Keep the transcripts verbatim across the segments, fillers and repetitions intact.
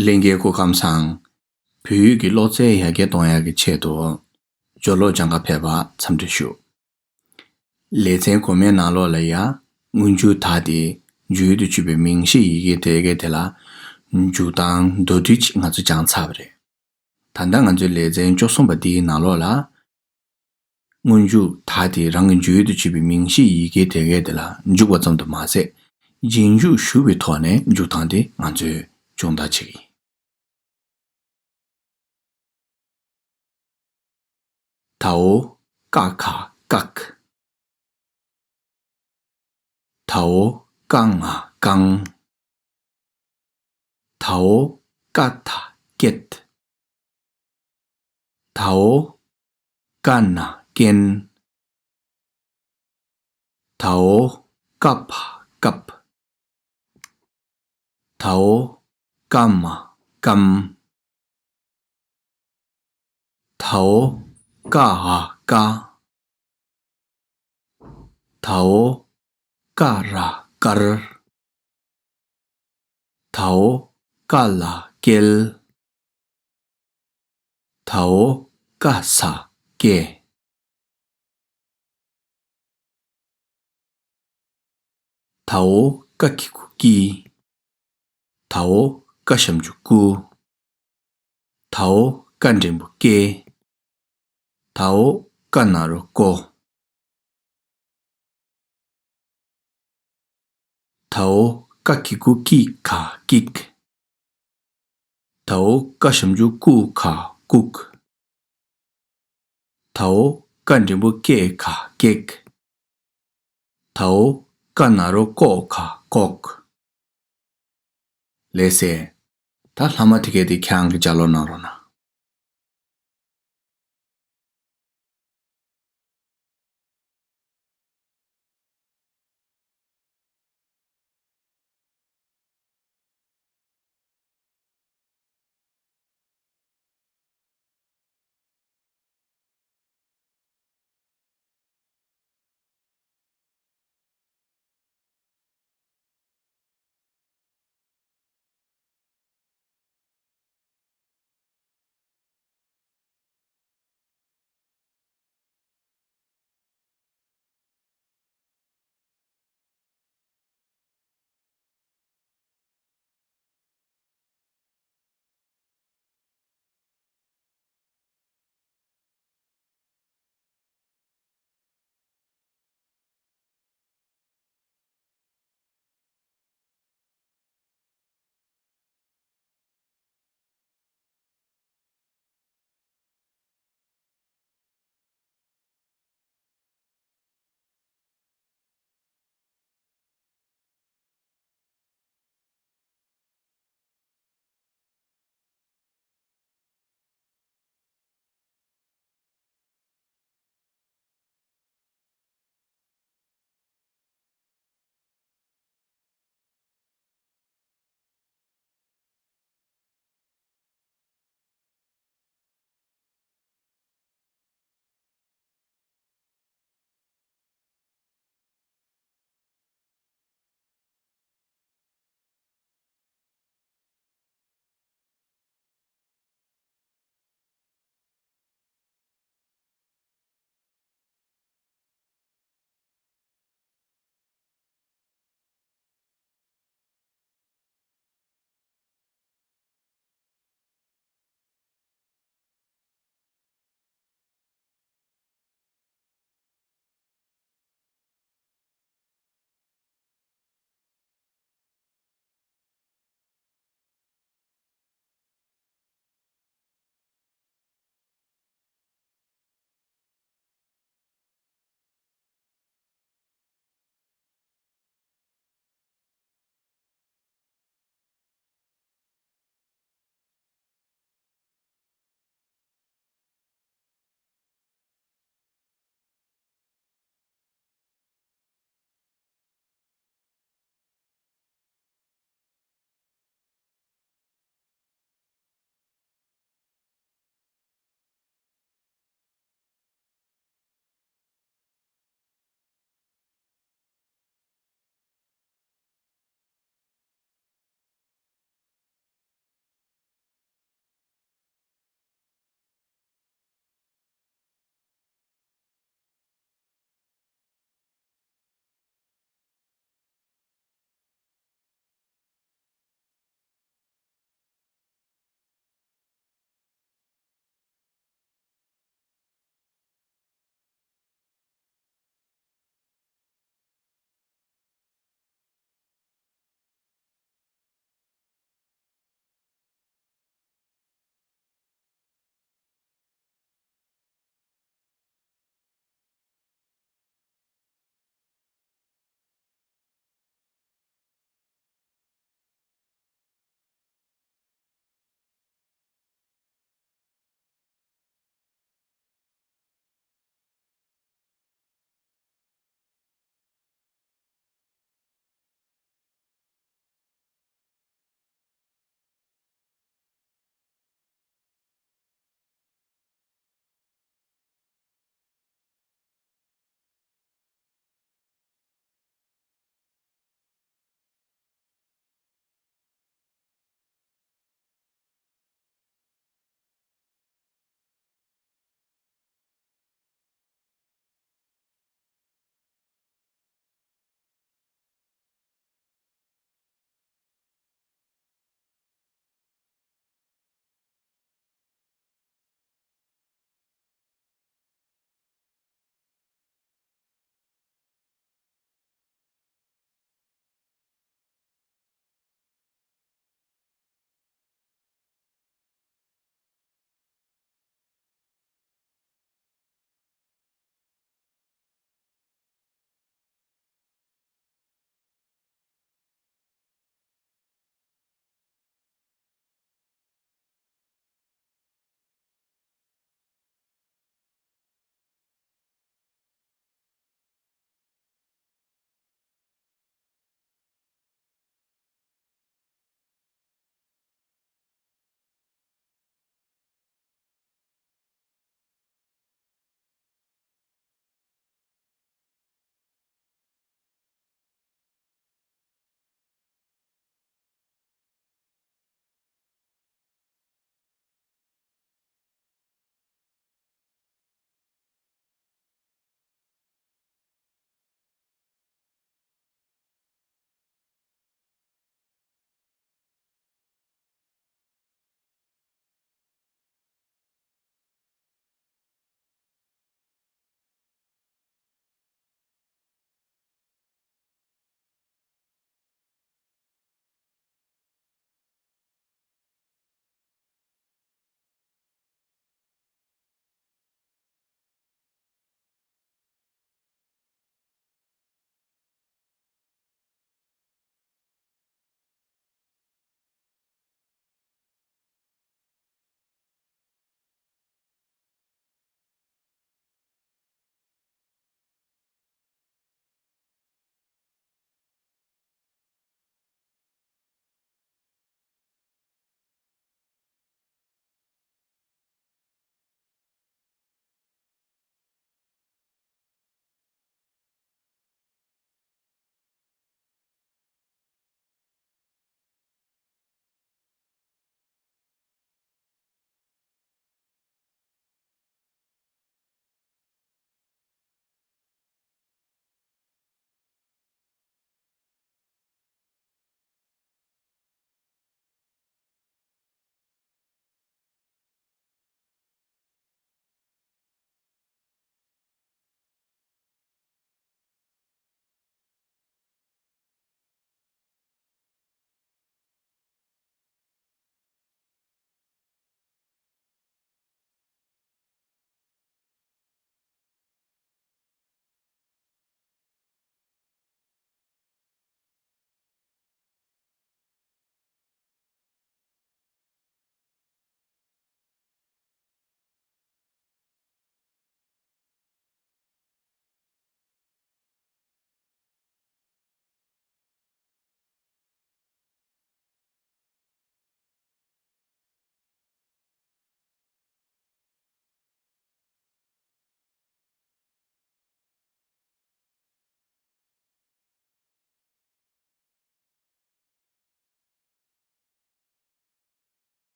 ལྷན་རྒྱས་སྐུ་ཁམས་བཟང་། བོད་ཡིག་གི་ཀློག་རྩལ་ཡར་རྒྱས་གཏོང་ཡག་གི་ཆེད་དུ། སྦྱོར་ཀློག་སྦྱང་ག་ཕེབས་པར་འཚམས་འདྲི་ཞུ། ལེ་ཚན་གོང་མའི་ནང་ལོགས་ལ་ཡ། སྔོན་འཇུག་ད་དེ་འཇུག་ཡུལ་དུ་གྱུར་པའི་མིང་གཞི་ཡི་གེ་དེ་གའི་དེ་ལ། འཇུག་སྟངས་མདོར་བསྡུས་ཅིག་ང་ཚོ་སྦྱངས་ཚར་བ་རེད། ད་ལྟ་ང་ཚོའི་ལེ་ཚན་བཅུ་གསུམ་པ་འདིའི་ནང་ལོགས་ལ། སྔོན་འཇུག་ད་དེ་རང་གི་འཇུག་ཡུལ་དུ་གྱུར་པའི་མིང་གཞི་ཡི་གེ་དེ་གའི་དེ་ལ་འཇུག་པ་ཙམ་དུ་མ་ཟད། རྗེས་འཇུག་ཞུགས་པའི་ཐོག་ནས་འཇུག་སྟངས་དེ་ང་ཚོས་སྦྱོང་བརྡར་བྱེད་ཀྱི་ཡིན། དའོ་ཀ་ཁ་ཀག་དའོ་ཀ་ང་ཀང་། དའོ་ཀ་ད་ཀེད། དའོ་ཀ་ན་ཀན། དའོ་ཀ་ཕ་ཀབ། དའོ་ཀ་མ་ཀམ། དའོ་ཀ་འ་ཀ། དའོ་ཀ་ར་ཀར། དའོ་ཀ་ལ་ཀེལ། དའོ་ཀ་ས་ཀེ། དའོ་ཀ་གི་གུ་ཀི། དའོ་ཀ་ཞབས་ཀྱུ་ཀུ། དའོ་ཀ་འགྲེང་བུ་ཀེ། དའོ་ཀ་ན་རོ་ཀོ། དའོ་ཀ་གི་གུ་ཀི་ཁ་ཀིག། དའོ་ཀ་ཞབས་ཀྱུ་ཀུ་ཁ་ཀུག། དའོ་ཀ་འགྲེང་བུ་ཀེ་ཁ་ཀེག། དའོ་ཀ་ན་རོ་ཀོ་ཁ་ཀོག། ལགས་སེ། ད་ལྷག་མ་དེ་གས་དེ་ཁྱེད་རང་གིས་ལྗགས་ཀློག་གནང་རོགས་གནང་།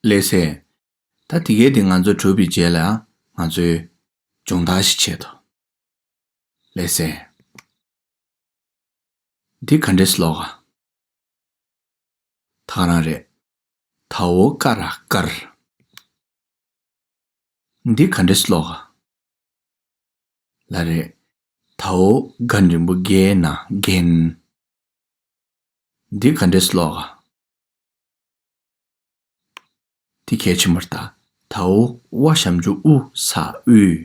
ལགས་སེ། ད་དེ་གའི་དེ་ང་ཚོ་གྲུབ་པའི་རྗེས་ལ་ང་ཚོས་སྦྱོང་བརྡར་ཞིག་བྱེད་དོ། ལགས་སེ། འདི་ག་འདྲས་ཀློག་ག་ད་ག་རང་རེད། དའོ་ཀ་ར་དཀར། འདི་ག་འདྲས་ཀློག་ག་ལ་རེད། དའོ་ག་འགྲེང་བུ་གའི་ན་རྒན། འདི་ག་འདྲས་ཀློག་ག་དེ་གལ་ཆེན་པོ་རེད་ད། དའོ་ཝ་ཞབས་ཀྱུ་དབུ་ས་དབུས།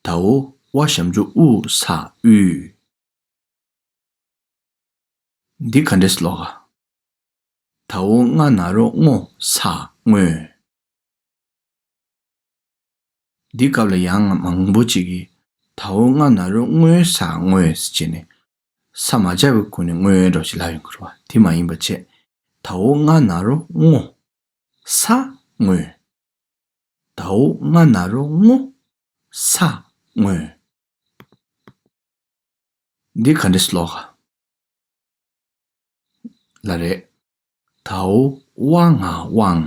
དའོ་ཝ་ཞབས་ཀྱུ་དབུ་ས་དབུས། འདི་ག་འདྲས་ཀློག་ག་དའོ་ང་ན་རོ་སྔོ་ས་སྔོས། འདི་སྐབས་ལ་ཡང་མང་པོ་ཅིག་གིས་དའོ་ང་ན་རོ་སྔོ་ས་སྔོས་ཟེར་བྱས་ནས་ས་མ་སྦྱར་བའི་སྒོ་ནས་སྔོས་འདྲ་ཞིག་ལབ་ཡོང་གི་རེད་བ། དེ་མ་ཡིན་པ་བྱས། དའོ་ང་ན་རོ་སྔོ་ས་སྔོས། དའོ་ང་ན་རོ་སྔོ་ས་སྔོས། འདི་ག་འདྲས་ཀློག་ག་ལ་རེད། དའོ་ཝ་ང་དབང་།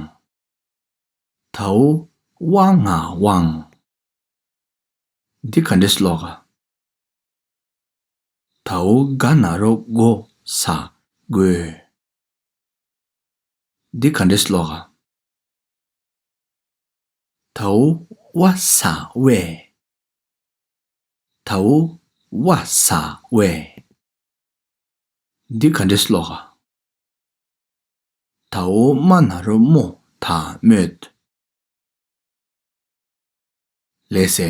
དའོ་ཝ་ང་དབང་། འདི་ག་འདྲས་ཀློག་ག་དའོ་ག་ན་རོ་གོ་ས་དགོས། འདི་ག་འདྲས་ཀློག་ག་དའོ་ཝ་ས་དབས། དའོ་ཝ་ས་དབས། འདི་ག་འདྲས་ཀློག་ག་དའོ་མ་ན་རོ་སྨོ་ད་སྨོད། ལགས་སེ།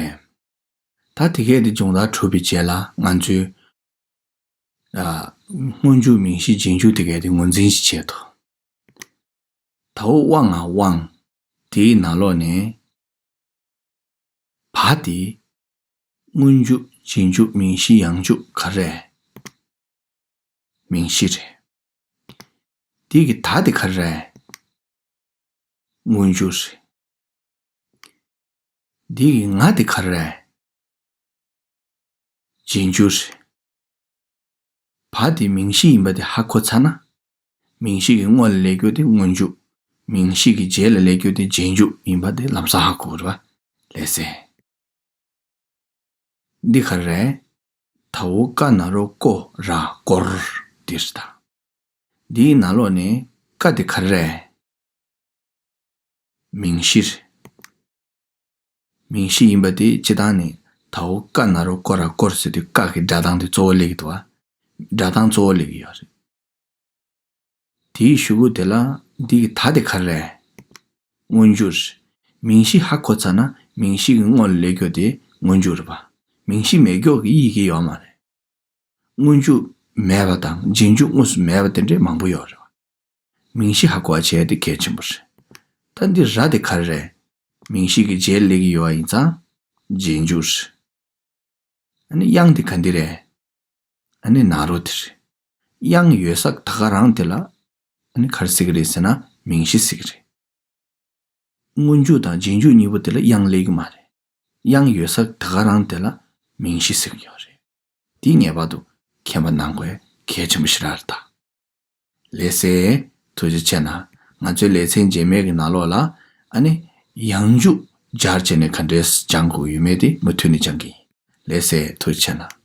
ད་དེ་གས་དེ་སྦྱོང་བརྡར་གྲུབ་པའི་རྗེས་ལ་ང་ཚོས། ཨ། སྔོན་འཇུག་མིང་གཞི་རྗེས་འཇུག་དེ་གས་དེ་ངོས་འཛིན་ཞིག་བྱེད་དོ། དའོ་ཝ་ང་དབང་། དེའི་ནང་ལོགས་ནས། བ་དེ། སྔོན་འཇུག་རྗེས་འཇུག་མིང་གཞི་ཡང་འཇུག་ག་རེ། མིང་གཞི་རེད། འདི་གི་ད་དེ་ག་རེ། སྔོན་འཇུག་རེད། འདི་གི་ང་དེ་ག་རེ། རྗེས་འཇུག་རེད། བ་དེ་མིང་གཞི་ཡིན་པ་དེ་ཧ་གོ་ཚར་ན། མིང་གཞི་གི་སྔོན་ལ་སླེབས་རྒྱུ་དེ་སྔོན་འཇུག་མིང་གཞི་གི་རྗེས་ལ་སླེབས་རྒྱུ་དེ་རྗེས་འཇུག་ཡིན་པ་དེ་ལམ་སང་ཧ་གོ་རེད་བ། ལགས་སེ། འདི་ག་རེ། དའོ་ཀ་ན་རོ་ཀོ་ར་ཀོར། འདི་རེད་ད། འདིའི་ནང་ལོགས་ནས་ཀ་དེ་ག་རེ། མིང་གཞི་རེད། མིང་གཞི་ཡིན་པ་དེ་སྤྱིར་བཏང་ནས་དའོ་ཀ་ན་རོ་ཀོ་ར་ཀོར་ཟེར་དུས་ཀ་གི་སྒྲ་གདངས་དེ་གཙོ་བོ་སླེབས་ཀྱི་འདུག་བ། སྒྲ་གདངས་གཙོ་བོ་སླེབས་ཀྱི་ཡོད་རེད། དེའི་གཞུག་གུ་དེ་ལ་འདི་གི་ད་དེ་ག་རེ། སྔོན་འཇུག་རེད། མིང་གཞི་ཧ་གོ་ཚར་ན་མིང་གཞི་གི་སྔོན་ལ་སླེབས་རྒྱུ་དེ་སྔོན་འཇུག་རེད་པ། མིང་གཞི་མེད་རྒྱུ་གི་ཡི་གེ་ཡོད་མ་རེད། སྔོན་འཇུག་མེད་པ་དང་རྗེས་འཇུག་དངོས་སུ་མེད་པ་དེ་འདྲས་མང་པོ་ཡོད་རེད་བ། མིང་གཞི་ཧ་གོ་བ་བྱས་དེ་གལ་ཆེན་པོ་རེད། ད་འདི་ར་དེ་ག་རེ་རེད། མིང་གཞི་གི་རྗེས་ལ་སླེབས་ཀྱི་ཡོད་པ་ཡིན་ཙང་རྗེས་འཇུག་རེད། ཨ་ནི་དབྱངས་དེ་ག་འདི་རེད། ཨ་ནི་ན་རོ་དེ་རེད། དབྱངས་ཡོད་ས་ད་ག་རང་དེ་ལ་ཨ་ནི་ག་རེ་ཟེར་གྱི་རེད་ཟེར་ན་མིང་གཞི་ཟེར་གྱི་རེད། སྔོན་འཇུག་དང་རྗེས་འཇུག་གཉིས་པོ་དེ་ལ་དབྱངས་སླེབས་ཀྱི་མ་རེད། དབྱངས་ཡོད་ས་ད་ག་རང་དེ་ལ་མིང་གཞི་ཟེར་གྱི་ཡོད་རེད། དེ་ངེས་པར་དུ་མཁྱེན་པ་གནང་དགོས་གལ་ཆེན་པོ་ཞེ་དྲག་རེད་ད། ལགས་སེ། ཐུགས་རྗེ་ཆེ་གནང་། ང་ཚོའི་ལེ་ཚན་རྗེས་མའི་གི་ནང་ལོགས་ལ་ཨ་ནི་ཡང་འཇུག་སྦྱར་བྱས་ནས་ག་འདྲས་སྦྱང་དགོས་ཡོད་མེད་དེ་མུ་མཐུད་ནས་སྦྱང་གི་ཡིན། ལགས་སེ། ཐུགས་རྗེ་ཆེ་གནང་།